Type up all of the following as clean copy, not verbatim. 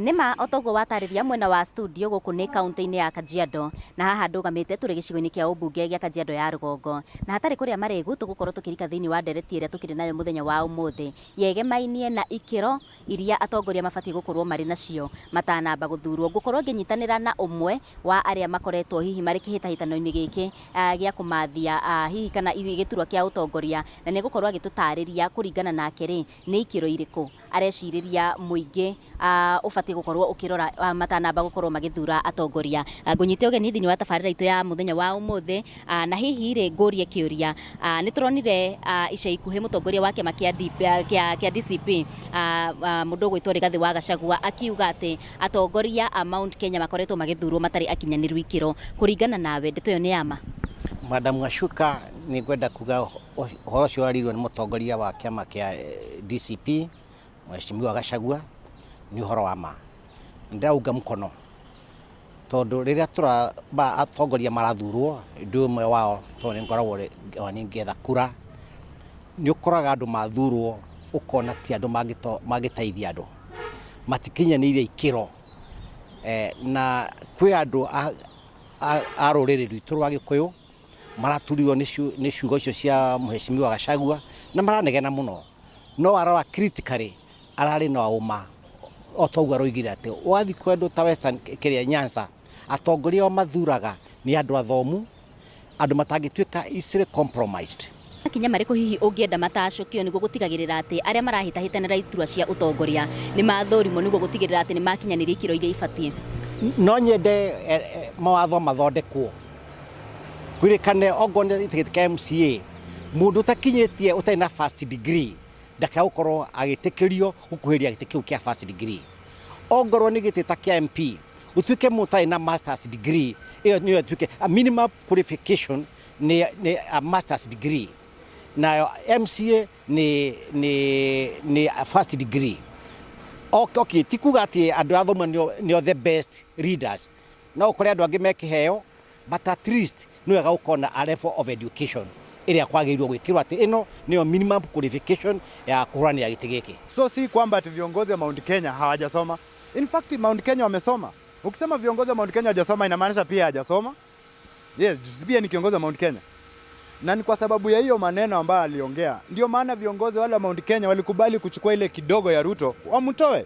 Nĩma o toguo watarĩria mwena wa studio gũkũ nĩ kaunti-inĩ ya Kajiado na haha ndũgamĩte tũrĩ gĩcigo-inĩ kĩa ũmbunge gĩa Kajiado ya rũgongo na hatarĩ kũrĩa marĩgu tũgũkorwo tũkĩrika thĩinĩ wa ndereti ĩrĩa tũkĩrĩ nayo mũthenya wa ũmũthĩ yegemainie na ikĩro iria atongoria mabatiĩ gũkorwo marĩ nacio matanamba gũthurwo. Ngũkorwo ngĩnyitanĩra na ũmwe wa arĩa makoretwo hihi marĩ kĩhĩtahĩtano-inĩ gĩkĩ gĩa kũmathia hihi kana gĩturwa kĩa ũtongoria na nĩ egũkorwo agĩtũtarĩria kũringana nake rĩ nĩ ikĩro irĩkũ arecirĩria mũingĩ ũbatiĩ gũkorwo ũkĩrora matanamba gũkorwo magĩthura atongoria. Ngũnyite ũgeni thĩinĩ wa tabarĩra itũ ya mũthenya wa ũmũthĩ na hihi rĩ ngũrie kĩũria nĩ tũronire ica ikuhĩ mũtongoria wa kĩama kĩa DCP mũndũ ũgwĩtwo Rigathĩ wa Gachagua akiuga atĩ atongoria a Mount Kenya makoretwo magĩthurwo matarĩ akinyanĩru ikĩro. Kũringana nawe ndeto ĩyo nĩ ya ma? Madam Gacuka, nĩ ngwenda kuga ũhoro ũcio warirwo nĩ mũtongoria wa kĩama kĩa DCP Mheshimiwa Gachagua nĩ ũhoro wa ma. Ndĩraunga mũkono tondũ rĩrĩa atongoria marathurwo ndĩ ũmwe wao tondũ nĩ ngoragwo ngĩetha kura, nĩ ũkoraga andũ mathurwo ũkona ti andũ mangĩteithia andũ, matikinyanĩire ikĩro na kwĩ andũ a rũrĩrĩ rwitũ rwa Gĩkũyũ maraturirwo nĩ ciugo icio cia Mheshimiwa Gachagua na maranegena mũno, no arora critically ararĩ na ũma o toguo aroigire atĩ wathiĩ kwendwo ta Western kĩrĩa Nyanza atongoria ao mathuraga nĩ andũ athomu, andũ matangĩtuĩka easily compromised. Makinya marĩkũ hihi ũngĩenda matacũkio nĩguo gũtigagĩrĩra atĩ arĩa marahĩtahĩtanĩra iturwa cia ũtongoria nĩ mathũrimwo nĩguo gũtigĩrĩra atĩ nĩ makinyanĩria ikĩro iria ibatiĩ? No nyende mawatho mathondekwo kwĩrĩkane ongorwo nĩ gĩtĩ kĩa MCA mũndũ ũtakinyĩtie ũtarĩ na first degree ndakae gũkorwo agĩtĩkĩrio gũkuhĩrĩria gĩtĩ kĩu kĩa first degree. Ongorwo nĩ gĩtĩ ta kĩa MP gũtuĩke mũndũ ũtarĩ na masters degree ĩyo nĩyo ĩtuĩke a minimum qualification nĩ a masters degree, nayo MCA nĩ a first degree. Okay, ti kuga atĩ andũ athomu nĩo the best leaders, no ũkore andũ angĩ me kĩheo, but at least nĩ wega gũkorwo na a level of education ĩrĩa kwagĩrĩirwo gwĩkĩrwo atĩ ĩno nĩyo minimum qualification ya kũhũranĩra gĩtĩ gĩkĩ. So si kwamba ati viongozi wa Mount Kenya hawajasoma. In fact, Mount Kenya wamesoma. Ukisema viongozi wa Mount Kenya hawajasoma inamaanisha pia hajasoma. Yes, pia ni kiongozi wa Mount Kenya. Na ni kwa sababu ya hiyo maneno ambayo aliongea, ndio maana viongozi wale wa Mount Kenya walikubali kuchukua ile kidogo ya Ruto wamtoe.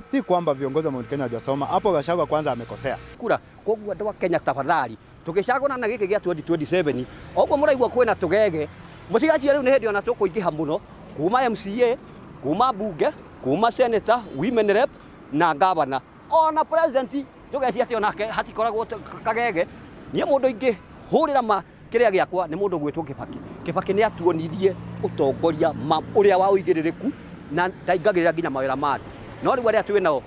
Si kwamba viongozi wa Mount Kenya hawajasoma. Hapo Gachagua kwanza amekosea. Kura koguo andũ a Kenya tafadhali tũgĩcagũra na gĩkĩ gĩa 2027 oguo mũraigua kwĩna tũgege mũtigacie rĩu nĩ hĩndĩ ona tũkũingĩha mũno kuma MCA kuma bunge kuma senator women rep na governor ona president ndũgecia atĩ onake hatikoragwo kagege. Niĩ mũndũ ingĩ hũrĩra ma kĩrĩa gĩakwa nĩ mũndũ ũgwĩtwo Kibaki. Kibaki nĩ atuonirie ũtongoria ũrĩa wa ũigĩrĩrĩku na ndaingagĩrĩra nginya mawĩra ma andũ. No rĩu arĩa twĩ nao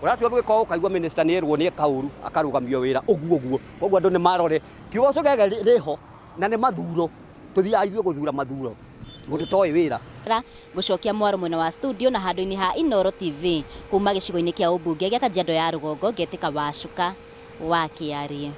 ũratua gwĩka ũkaigua minister nĩ erwo nĩ eka ũru akarũgamio wĩra ũguo ũguo. Koguo andũ nĩ marore kiugo tũgege rĩho na nĩ mathuro tũthiaga ithuĩ gũthura mathuro mũndũ toĩ wĩra. Ngũcokia mwaro mwena wa studio na handũ-inĩ ha Inooro TV kuma gĩcigo-inĩ kĩa ũmbunge gĩa Kajiado ya rũgongo ngetĩka Wacuka wa Kĩarie.